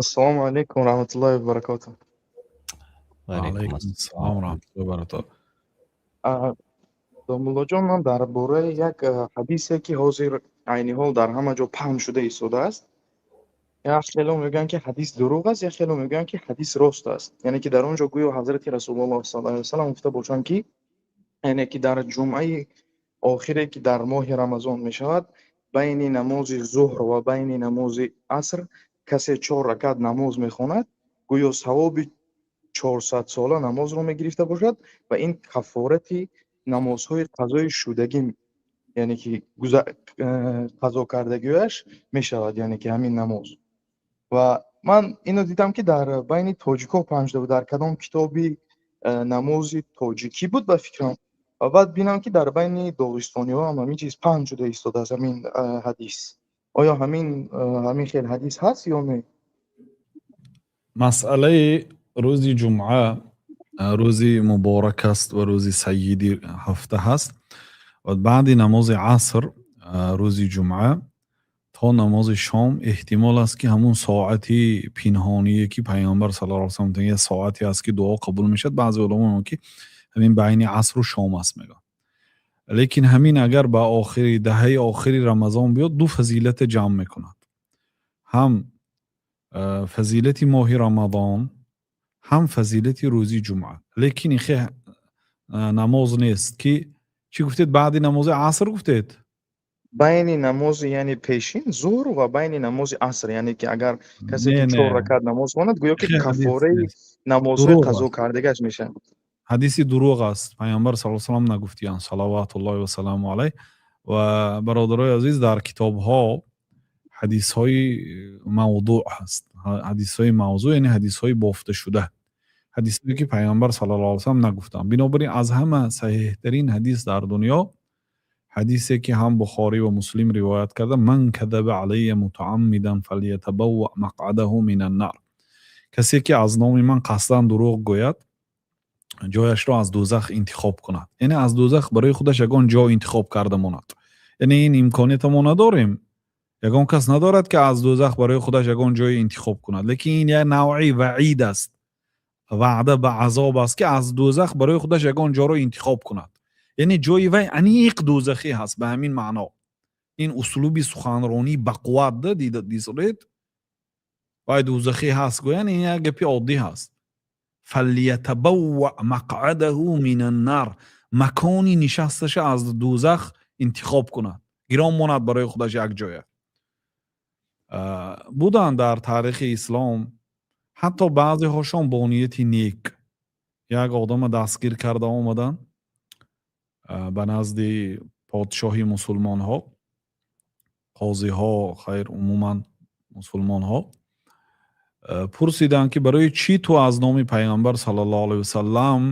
Ассалому алайкум ва раҳматуллоҳи ва баракотуҳ. Ва алайкум ассалом ва раҳматуллоҳи ва баракотуҳ. Домуллоҷон, ман дар бораи як ҳадисе, ки ҳозир айни ҳол дар ҳама ҷо паҳн шуда истодааст. Як хело мегӯянд, ки ҳадис дурӯғ аст, як хело мегӯянд, ки ҳадис рост аст. Яъне ки дар он ҷо гӯё ҳазрати Расулуллоҳ саллаллоҳу алайҳи васаллам гуфта бошанд, ки яъне ки дар ҷумъаи охире, ки дар моҳи Рамазон мешавад, байни намози зуҳр ва байни намози аср касе чор ракат намоз мехонад, гӯё савоби 400-сола намозро мегирифта бошад ва ин каффорати намозҳои қазои шудагӣ, яъне ки қазо кардагиаш мешавад, яъне ки ҳамин намоз. Ва ман ино дидам, ки дар байни тоҷикҳо паҳн шуда буд, дар кадом китоби намози тоҷикӣ буд, ба фикрам. Ва баъд бинам, ки дар байни доғистониҳо ҳам ҳамин чиз паҳн шуда истодааст, ҳамин ҳадис. Оё ҳамин хел ҳадис ҳаст ё не? Масъалаи рӯзи ҷумъа рӯзи муборак аст ва рӯзи сайиди ҳафта ҳаст ва баъди намози аср рӯзи ҷумъа то намози шом эҳтимол аст, ки ҳамун соати пинҳоние, ки Пайғамбар саллаллоҳу алайҳи васаллам, як соате аст, ки дуо қабул мешавад. Баъзе уламо мегӯянд, ки ҳамин байни асру шом аст, мегӯянд. Лекин ҳамин агар ба охири даҳаи охири Рамазон биёд, ду фазилата ҷамъ мекунад: ҳам фазилати моҳи Рамазон, ҳам фазилати рӯзи ҷумъа. Лекин ихе намоз нест, ки чӣ гуфтед, баъди намози аср гуфтед? Байни намози, яъне пешин зуҳр ва байни намози аср, яъне ки агар касе ки чор ракат намоз хонад, гӯё ки каффораи намозҳои қазо кардагиаш мешавад. Ҳадиси дурӯғ аст. Пайғамбар саллаллоҳу алайҳи васаллам нагуфтиянд, салаватуллоҳи васаламу алайҳ. Ва бародарои азиз, дар китобҳо ҳадисҳои мавдуъ ҳаст. Ҳадисҳои мавзӯъ, яъне ҳадисҳои бофташуда, ҳадисҳое, ки Пайғамбар саллаллоҳу алайҳи васаллам нагуфтанд. Бинобар ин аз ҳама саҳеҳтарин ҳадис дар дунё ҳадисе, ки ҳам Бухорӣ ва Муслим ривоят карда: «Ман кадаба алайя мутааммидан фалятабавва мақъадаҳу минан нар». Касе ки аз номи ман қасдан дурӯғ гӯяд, ҷояшро аз дӯзах интихоб кунад, яъне аз дӯзах барои худаш ягон ҷо интихоб карда монад. Яъне ин имконията мо надорем, ягон кас надорад, ки аз дӯзах барои худаш ягон ҷое интихоб кунад. Лекин ин як навъи ваъид аст, ваъда ба азоб аст, ки аз дӯзах барои худаш ягон ҷоро интихоб кунад, яъне ҷои вай аниқ дӯзахӣ ҳаст. Ба ҳамин маъно ин услуби суханронӣ бақувват да дисоред, вай дӯзахӣ ҳаст гӯян, ин як гапи оддӣ ҳаст. «Фалятабавва мақъадаҳу минан нар», макони нишасташа аз дӯзах интихоб кунад, гирон монад барои худаш як ҷоя. Буданд дар таърихи ислом ҳатто баъзеҳошон бо нияти нек як одама дастгир карда омаданд ба назди подшоҳи мусулмонҳо, қозиҳо, хайр, умуман мусулмонҳо пурсиданд, ки барои чӣ ту аз номи Пайғамбар саллаллоҳу алайҳи васаллам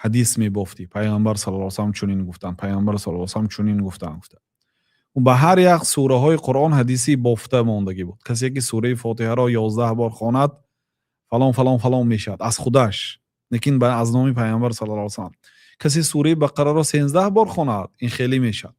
ҳадис мебофтӣ? Пайғамбар саллаллоҳу алайҳи васаллам чунин гуфтанд, Пайғамбар саллаллоҳу алайҳи васаллам чунин гуфтанд, гуфта. Ба ҳар як сураҳои Қуръон ҳадиси бофта мондагӣ буд. Касе ки сураи Фотиҳаро 11 бор хонад, фалон, фалон, фалон мешавад, аз худаш, лекин аз номи Пайғамбар саллаллоҳу алайҳи васаллам. Касе сураи Бақараро 13 бор хонад, ин хеле мешавад.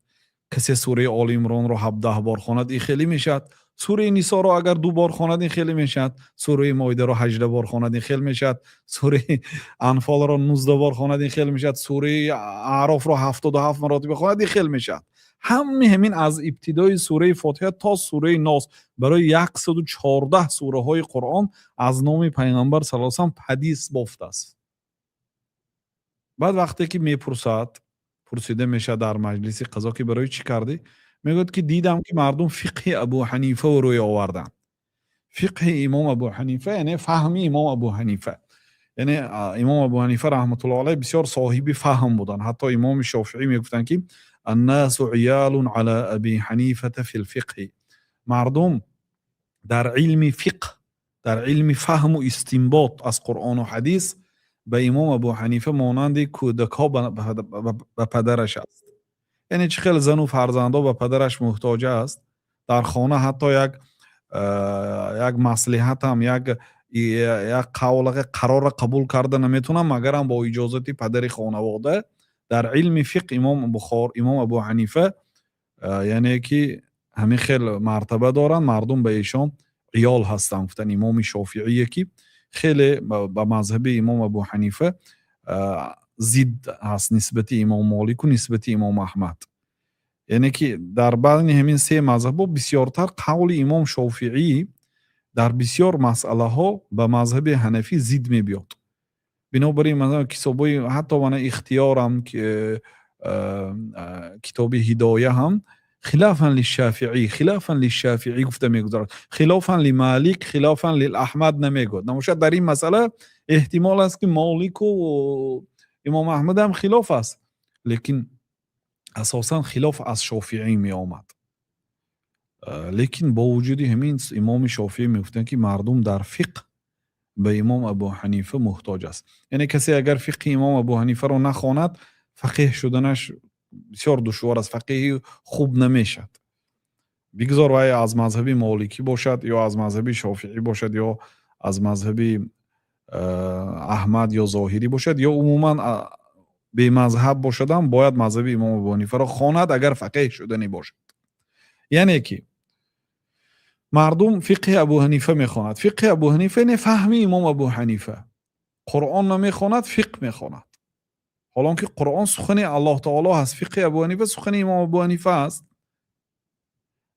Касе сураи Оли Имронро 17 бор хонад, ин хеле мешавад. Сураи Нисоро агар ду бор хонад, ин хеле мешавад. Сураи Моидаро 18 бор хонад, ин хел мешавад. Сураи Анфолро 19 бор хонад, ин хел мешавад. Сураи Аърофро 77 маротиба хонад, ин хел мешавад. Ҳамаи ҳамин аз ибтидои сураи Фотиҳа то сураи Нос барои 114 сураҳои Қуръон аз номи Пайғамбар саллаллоҳу алайҳи васаллам ҳадис бофтааст. Баъд вақте ки мепурсад, пурсида мешавад дар маҷлиси қазо, ки барои чӣ кардӣ? Мегӯяд, ки дидам, ки мардум фиқҳи Абу Ҳанифаро рӯй оварданд. Фиқҳи имом Абу Ҳанифа, яъне фаҳми имом Абу Ҳанифа. Яъне имом Абу Ҳанифа раҳматуллоҳ алайҳ бисёр соҳиби фаҳм буданд. Ҳатто имоми Шофиӣ мегуфтанд, ки «Аннасу иялун ала Аби Ҳанифата фил фиқҳи». Мардум дар илми фиқҳ, дар илми фаҳму истинбот аз Қуръону ҳадис ба имом Абу Ҳанифа монанди кӯдакҳо ба падараш аст. Яъне чӣ хел зану фарзандҳо ба падараш муҳтоҷ аст дар хона, ҳатто як маслиҳатам, як қавл, қарорро қабул карда наметавонам, магарам бо иҷозати падари хонавода. Дар илми фиқҳ имом Бухор, имом Абу Ҳанифа, яъне ки ҳамин хел мартаба доранд, мардум ба эшон иёл ҳастанд, гуфтанд имоми Шофиие, ки хеле ба мазҳаби имом Абу Ҳанифа зидд ҳаст нисбати имом Молику нисбати имом Аҳмад. Яъне ки дар байни ҳамин се мазҳабҳо бисёртар қавли имом Шофиӣ дар бисёр масъалаҳо ба мазҳаби ҳанафӣ зид мебиёд. Бинобар ин, масалан, китобҳои ҳатто мана Ихтиёрам, китоби Ҳидоя ҳам خلافا للشافعي، خلافا للشافعي гуфта мегузарад, خلافا لمالك، خلافا لأحمد намегӯяд. Намошад, дар ин масъала эҳтимол аст, ки Молику имом Аҳмадам хилоф аст, лекин асосан хилоф аз Шофиӣ меомад. Лекин бо вуҷуди ҳамин имоми Шофиӣ мегуфтанд, ки мардум дар фиқҳ ба имом Абу Ҳанифа муҳтоҷ аст. Яъне касе агар фиқҳи имом Абу Ҳанифаро нахонад, фақеҳ шуданаш бисёр душвор аст, фақеҳи хуб намешавад. Бигзор вай аз мазҳаби моликӣ бошад ё аз мазҳаби шофиӣ бошад ё аз мазҳаби Аҳмад ё зоҳирӣ бошад ё умуман бемазҳаб бошадам, бояд мазҳаби имом Абу Ҳанифаро хонад, агар фақеҳ шуданӣ бошад. Яъне ки мардум фиқҳи Абу Ҳанифа мехонад. Фиқҳи Абу Ҳанифа не, фаҳми имом Абу Ҳанифа. Қуръон намехонад, фиқҳ мехонад, ҳолон ки Қуръон сухани Аллоҳ таоло ҳаст. Фиқҳи Абу Ҳанифа сухани имом Абу Ҳанифа аст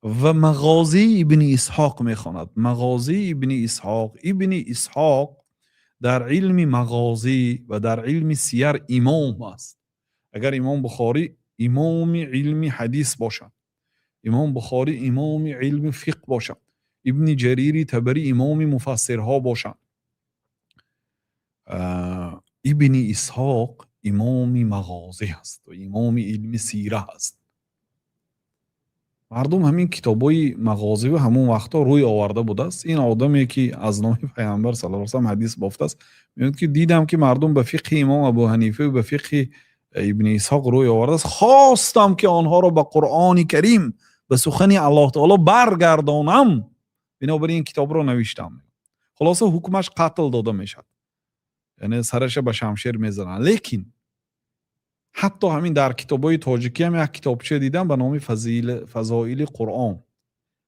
ва Мағозии Ибни Исҳоқ мехонад. Мағозии Ибни Исҳоқ. Ибни Исҳоқ дар илми мағозӣ ва дар илми сияр имом аст. Агар имом Бухорӣ имоми илми ҳадис бошад, имом Бухорӣ имоми илми фиқҳ бошад, Ибни Ҷарири Табарӣ имоми муфассирҳо бошанд, Ибни Исҳоқ имоми мағозӣ ҳаст ва имоми илми сира ҳаст. Мардум ҳамин китобҳои мағозиву ҳамон вақтҳо рӯй оварда будааст. Ин одаме, ки аз номи пайғамбар сал салам ҳадис бофтааст, мегӯяд, ки дидам, ки мардум ба фиқҳи имом Абу Ҳанифа ба фиқҳи Ибни Исҳоқ рӯй овардааст. Хостам, ки онҳоро ба Қуръони Карим, ба сухани Аллоҳ таоло баргардонам, бинобар ин китобро навиштам. Хулоса, ҳукмаш қатл дода мешавад, яъне сараша ба шамшер мезананд. Лекин ҳатто ҳамин дар китобҳои тоҷикӣ ҳам як китобча дидам ба номи Фазоили Қуръон,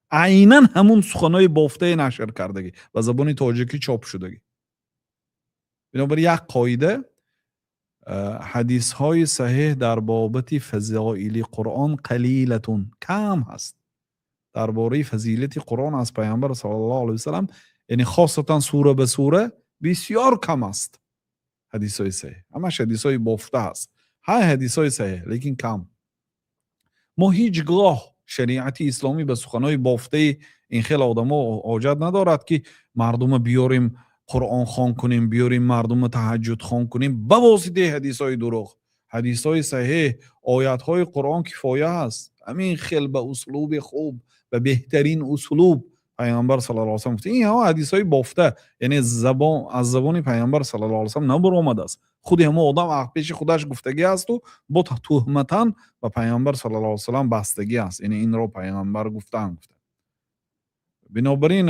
айнан ҳамун суханҳои бофтае нашр кардагӣ, ба забони тоҷикӣ чоп шудагӣ. Бинобар як қоида: ҳадисҳои саҳеҳ дар бобати фазоили Қуръон قليلة، кам ҳаст. Дар бораи фазилати Қуръон аз пайғамбар саллаллоҳу алайҳи васалам, яъне хосатан сура ба сура, бисёр кам аст ҳадисҳои саҳеҳ. Ҳамаш ҳадисҳои бофта ҳаст. Ҳай, ҳадисҳои саҳеҳ, лекин кам. Мо ҳеҷ гоҳ шариати исломӣ ба суханҳои бофтаи ин хел одамо ҳоҷат надорад, ки мардума биёрем, қуръонхон кунем, биёрем, мардума таҳаҷҷудхон кунем ба воситаи ҳадисҳои дурӯғ. Ҳадисҳои саҳеҳ, оятҳои Қуръон кифоя аст. Ҳамин хел ба услуби хуб, ба беҳтарин услуб пайғамбар саллаллоҳу алайҳи васаллам гуфта. Ин ҳама ҳадисҳои бофта, яъне забон аз забони пайғамбар саллаллоҳу алайҳи васаллам набаромадааст. Худи ҳамон одам пеши худаш гуфтагӣ асту бо туҳматан ба пайғамбар саллаллоҳу алайҳи васаллам бастагӣ аст, яъне инро пайғамбар гуфтаанд, гуфта. Бинобар ин,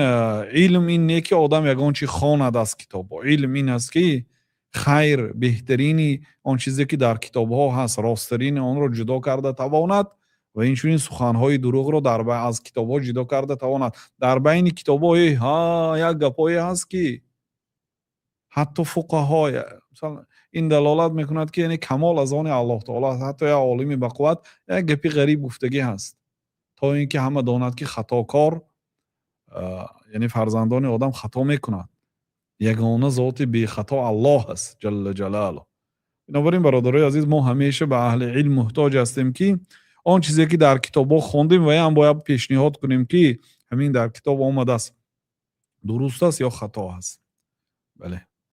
илм ин не ки одам ягон чи хонад аз китобҳо. Илм ин аст, ки хайр, беҳтарини он чизе, ки дар китобҳо ҳаст, росттарини онро ҷудо карда тавонад ва инчунин суханҳои дурӯғро аз китобҳо ҷудо карда тавонад. Дар байни китобҳо ҳа як гапҳое ҳаст, ки ҳатто фуқаҳо ин далолат мекунад, ки яъне камол аз они Аллоҳ таоло аст. Ҳатто як олими бақувват як гапи ғариб гуфтагӣ ҳаст, то ин ки ҳама донад, ки хатокор, яъне фарзандони одам хато мекунад, ягона зоти бехато Аллоҳ аст ҷалла ҷалолу. Бинобар ин, бародарои азиз, мо ҳамеша ба аҳли илм муҳтоҷ ҳастем, ки он чизе, ки дар китобҳо хондем, ваям бояд пешниҳод кунем, ки ҳамин дар китоб омадааст, дуруст аст ё хато аст. Бале.